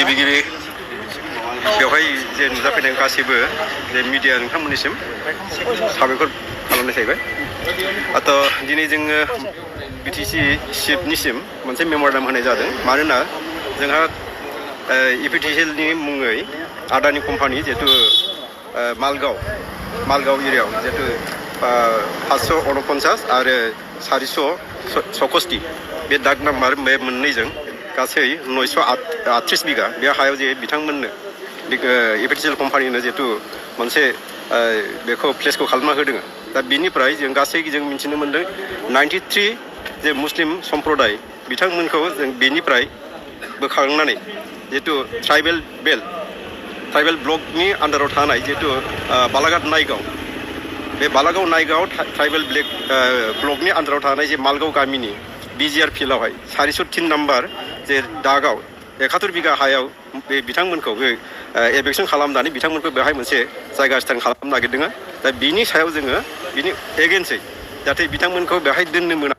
गिबि गिबि बेवहाय जे नुजाफैनाय गासैबो जे मिडिया नोंथांमोननिसिम साबायखर खालामनाय जाहैबाय। दिनै जोङो बिटिसि चिफनिसिम मोनसे मेम'रेन्डाम होनाय जादों। मानोना जोंहा इपिटिसिएलनि मुङै आदानि कम्पानि जिहेतु मालगाव एरियायाव जिहेतु 549 आरो 464 बे दाग नाम्बार बे मोननैजों गासै 938 बिगा बे हायाव जे बिथांमोननो इपिटिसिएल कम्पानिनो जिहेतु मोनसे बेखौ प्लेसखौ खालामना होदों। दा बिनिफ्राय जों गासै जों मिथिनो मोन्दों 93 जे मुस्लिम सम्प्रदाय बिथांमोनखौ जों बेनिफ्राय बोखांनानै जिहेतु ट्राइबेल ब्लकनि आन्डाराव थानाय जिहेतु बालाघाट नायगाव बे बालागाव नायगाव ट्राइबेल ब्लकनि आन्डाराव थानाय जे मालगाव गामिनि बिजिआर फिल्डआवहाय 403 नाम्बार जे दागाव 71 बिगा हायाव बे बिथांमोनखौ बे एभेक्सन खालामनानै बिथांमोनखौ बेवहाय मोनसे जायगा स्टेन्ड खालामनो नागिरदों। दा बिनि सायाव जोङो बिनि एगेन्स्टै जाहाथे बिथांमोनखौ बेवहाय दोननो मोना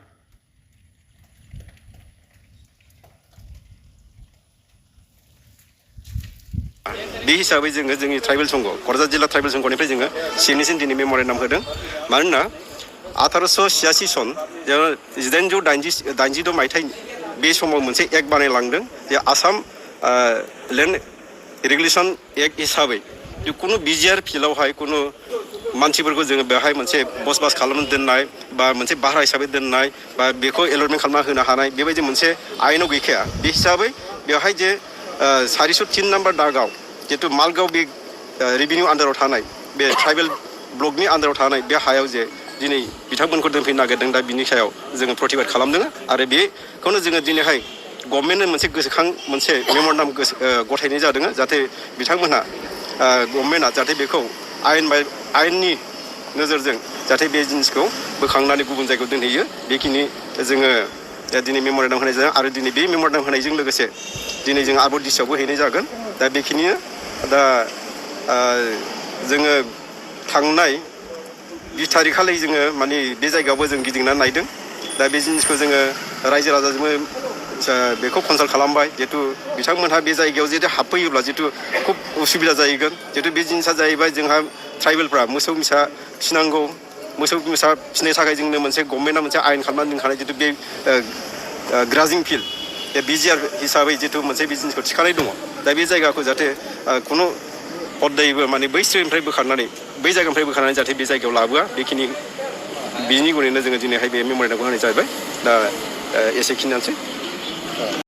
बे हिसाबै जोङो जोंनि ट्राइबेल संघ क'क्राझार जिल्ला ट्राइबेल संघनिफ्राय जोङो चिफनिसिम दिनै मेम'रेन्डाम होदों। मानोना 1886 सन 1882 मायथाइनि बे समाव मोनसे एक्ट बानायलांदों जे आसाम लेन्ड रेगुलेसन एक्ट हिसाबै जिखुनु बिजिआर फिल्डआवहाय खुनु मानसिफोरखौ जोङो बेवहाय मोनसे बसबास खालामनानै दोननाय बा मोनसे भारा हिसाबै दोननाय बा बेखौ एलटमेन्ट खालामना होनो हानाय बेबायदि मोनसे आयेनाव गैखाया। बे हिसाबै बेवहाय जे 403 नाम्बार दागाव जिहेतु मालगाव बे रेभिनिउ आन्डाराव थानाय बे ट्राइबेल ब्लकनि आन्डाराव थानाय बे हायाव जे दिनै बिथांमोनखौ दोनफैनो नागिरदों। दा बिनि सायाव जोङो प्रतिबाद खालामदों आरो बेखौनो जोङो दिनैहाय गभर्नमेन्टनो मोनसे गोसोखां मोनसे मेम'रेन्डाम गथायनाय जादों जाहाथे बिथांमोनहा गभर्नमेन्टआ जाहाथे बेखौ आयेननि नोजोरजों जाहाथे बे जिनिसखौ बोखांनानै गुबुन जायगायाव दोनहैयो। बेखिनि जोङो दिनै मेम'रेन्डाम होनाय जादों आरो दिनै बे मेम'रेन्डाम होनायजों लोगोसे दिनै जों आबर डिसिआवबो हैनाय जागोन। दा बेखिनिनो दा जोङो थांनाय 20 थारिखखालि जोङो माने बे जायगायावबो जों गिदिंनानै नायदों। दा बे जिनिसखौ जोङो रायजो राजाजोंबो बेखौ कनसाल्ट खालामबाय जिहेतु बिथांमोनहा बे जायगायाव जुदि हाबफैयोब्ला जिहेतु खुब उसुबिदा जाहैगोन। जिहेतु बे जिनिसा जाहैबाय जोंहा ट्राइबेलफ्रा मोसौ मोसा फिनांगौ। मोसौ मोसा फिनो थाखाय जोंनो मोनसे गभर्नमेन्टआ मोनसे आयेन खालामनानै दोनखानाय जिहेतु बे ग्राजिं फिल्ड बे बिजिआर हिसाबै जिहेतु मोनसे बे जिनिसखौ थिखानाय दङ। दा बे जायगाखौ जाहाथे खुनु हदायबो माने बै स्ट्रिनिफ्राय बोखारनानै बै जायगानिफ्राय बोखारनानै जाहाथे बे जायगायाव लाबोआ बेखिनि बिनि गुनैनो जोङो दिनैहाय बे मेम'रेन्डामखौ होनाय जाहैबाय। दा एसेखिनियानोसै।